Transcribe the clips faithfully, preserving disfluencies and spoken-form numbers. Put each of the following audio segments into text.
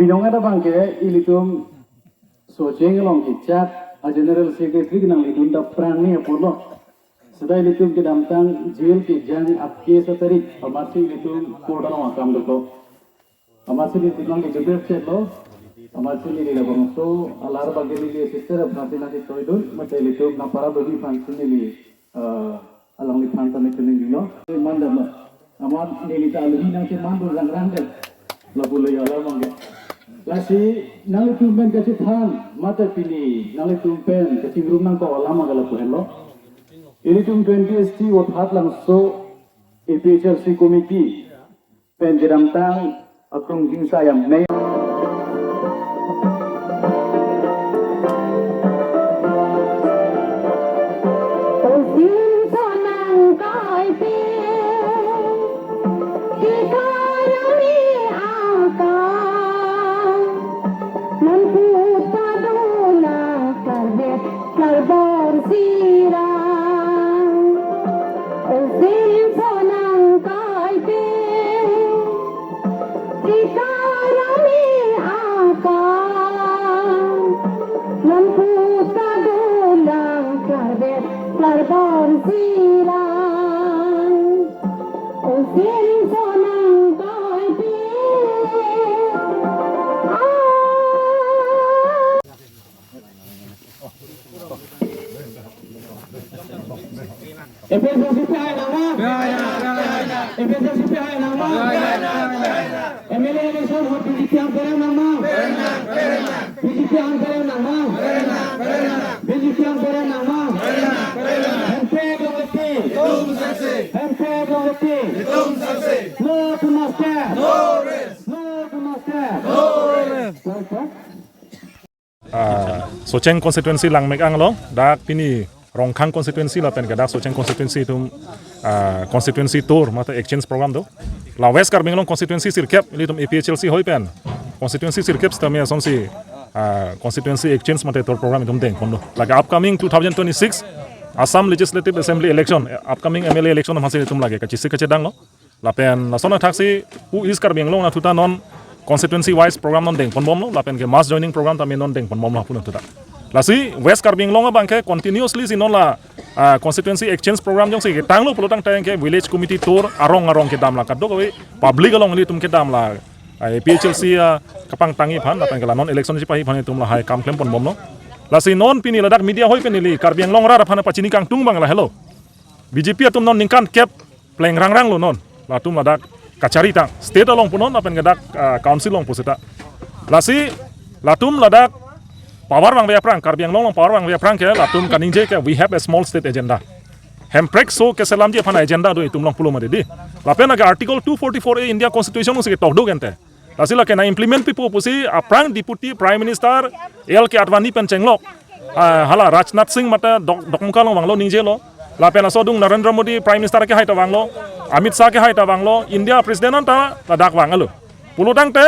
Inong ada bangke ilitum Socheng along kechak a General Secretary kenanglidun dapprang ni apotlo. Seta ilitum kedamtang jail kejang apke satarik amatsi ilitum court along akam doklo. Amatsi ilitum nangkejubir chetlo. Amatsi neli labangso alar bangke neli sister amatsi nangketoidun mate ilitum nangpara bagi aphansi neli eh, alangliphan ta nangchiningri lo. Mandam lo. Amat neli ta aluni nangchemandun rangrang det. Lapu le alam angke. Lasi nanglitum pen kachethan mate pini nanglitum pen kachingrum nangkok alam angke lapu henlo. Ilitum twenty S T Vothatlangso A P H L C committee pen kedamtang akrung jingsa yam nei. Osim sonang kai pe, ki karami aka, man puta dola karbet karbon sira. Osim sonang kai pe, ki karami aka, man puta dola karbet karbon sira. Osim sonang kai pe. Ah. A P H L C P hai nangma? A P H L C P hai nangma? M L A election ahut B J P an pereng nangma? B J P an pereng nangma? B J P an pereng nangma? Hemprek along eti. Hemprek along eti. No to master. No to master. Welcome. Ah, Socheng constituency langmek anglo, dak pini Rongkhang constituency lapen ke dak Socheng constituency atum, ah, constituency tour mate exchange program do. La West Karbi Anglong constituency sirkep, ilitum A P H L C hoi pen constituency sirkep sitame asonsi, ah, constituency exchange mate tour program itum dengponlo. Lake upcoming two thousand twenty-six Assam Legislative Assembly election, upcoming M L A election amatsi itum lake kachesik kachedanglo. Lapen lason athaksi pu East Karbi Anglong nathuta non constituency wise program non dengponbomlo, lapen ke mass joining program tame non dengponbomlo pu nathuta. Lasi West Karbi Anglong abangke continuously si non la, ah, constituency exchange program jongsi ketanglo pulotangte ke village committee tour arong arong kedam la kadokave public along ilitum kedam la, ah, A P H L C, ah, kapangtangji aphan lapen ke la non election chipaji aphan itum lahai kam klemponbomlo. Lasi non pini ladak media hoi pen neli Karbi Anglong arat aphan pachini kangtung abang lahelo. B J P atum non ningkan kep pleng rangranglo non. Latum ladak kachari tang. State along punon lapen ke dak, ah, council along pusita. Lasi latum ladak power vangve aphrang, Karbi Anglong along power vangve aphrang ke latum kaningje ke we have a small state agenda. Hemprek so keselamji aphan agenda do itum along pulo mati di. Lapen lake Article two forty-four A India Constitution alongsi ketok do gente. Lasi lake nang implement pipo pusi aphrang Deputy Prime Minister L K Advani pen chenglok, ah, hala Rajnath Singh mate dok, Dokmoka along vanglo ningjelo. Lapen laso adung Narendra Modi Prime Minister kehai ta vanglo, Amit Shah kehai ta vanglo, India President anta ladak vanglo. Pulotangte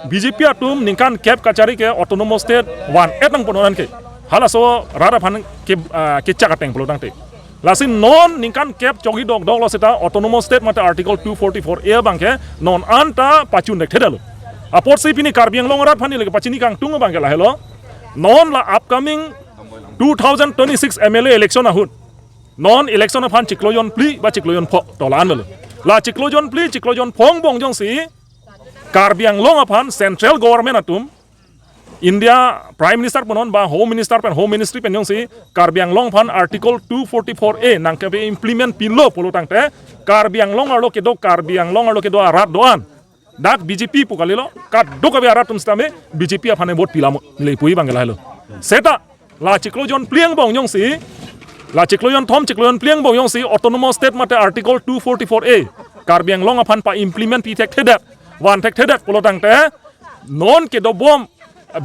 B J P atum ningkan kep kachari ke autonomous state van-et nangponnon anke. Halaso rat aphan ke, ah, kechak ateng pulotangte. Lasi non ningkan kep chogi dokdoklo seta autonomous state mate Article two forty-four A abangke non anta pachun dekthedetlo. Apotsi pini Karbi Anglong arat aphan neli pachini kangtung abangke lahelo. Non la upcoming two thousand twenty-six M L A election ahut, non election aphan chiklo jonphli ba chiklo jonpho to la-an melo. La chiklo jonphli chiklo jonpho angbong jongsi Karbi Anglong aphan central government atum India Prime Minister punon ba Home Minister pen Home Ministry pen jongsi Karbi Anglong aphan Article two forty-four A nangkepi implement pilo pulotangte Karbi Anglong arlo kedo, Karbi Anglong arlo kedo arat do-an dak B J P pu kalilo, kadokave arat atum sitame B J P aphan vote pilamo neli puji abangke lahelo. Seta la chiklo jonphli angbong jongsi, la chiklo jonthom chiklo jonphli angbong jongsi autonomous state mate Article two forty-four A Karbi Anglong aphan pa-implement pi thekthedet, van thekthedet pulotangte non kedobom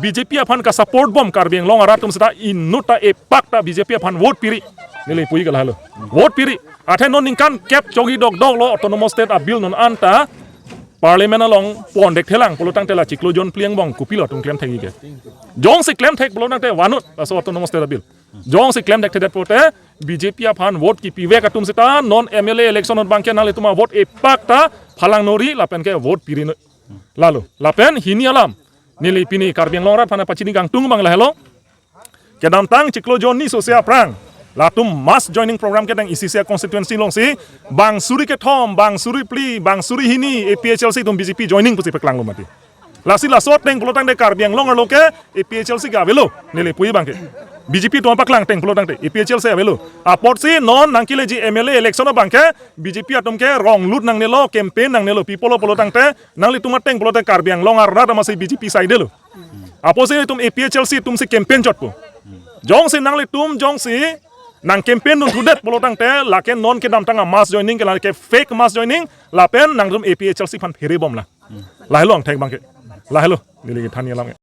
B J P aphan kasupport bom Karbi Anglong arat atum seta inutta epak ta B J P aphan vote piri. Neli puji ke lahelo. Vote piri. Athe non ningkan kep chogi dokdoklo autonomous state abill non anta Parliament along pon dekthelang pulotangte la chiklo jonphli angbong kopilo atum klem thekji ke. Jongsi klem thek pulotangte vanut laso autonomous state abill. Jongsi klem dekthedet pulote B J P aphan vote kipivek atum seta non M L A election ahut abangke nanglitum avote epak ta phalang nori lapen ke vote piri noi. Lalo, lapen hini alam, neli pini Karbi Anglong arat aphan pachini kangtung abang lahelo. Kedamtang chiklo jonni sose aphrang, latum mass joining program kedang isi isi a-constituency alongsi, bang suri kethom, bang suri phli, bang suri hini, A P H L C atum B J P joining pusi paklanglo mati. Lasi laso ateng pulotangte Karbi Anglong arlo ke A P H L C ke avelo, neli pu abang ke. B J P atum paklang ateng pulotangte A P H L C avelo. Apotsi non nangkeleji M L A election abang ke B J P atum ke rong lut nangnelo, campaign nangnelo, people pulotangte nanglitum ateng pulote Karbi Anglong arat amatsi B J P side lo. Apotsi itum A P H L C atumsi campaign chotpo. Jongsi nanglitum jongsi nang campaign dun thudet pulotangte lake non kedamtang a-mass joining ke lake fake mass joining, lapen nangtum A P H L C aphan phere bomlang. Lahelo angthek abang ke. Lahelo, neli kethan alam ke.